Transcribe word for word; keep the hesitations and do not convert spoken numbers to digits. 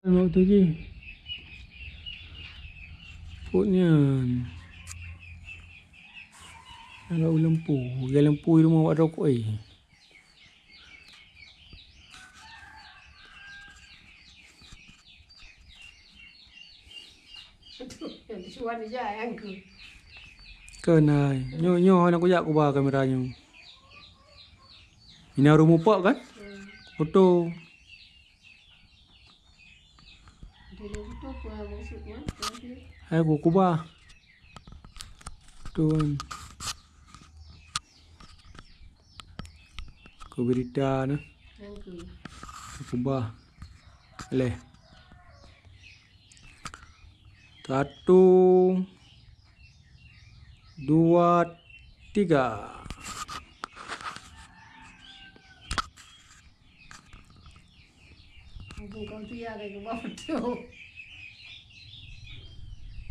Mak tu ji. Put nyan. Ada ulempu, ulempu di rumah awak rokok eh. Keuhai, nyoe, nyoe hana kujak kuba kamera nyoe. Ina rumoh pok kan? Foto. Hai ku kuba. Tun. Ku berita na. Kuba. Leh. Satu, dua, tiga.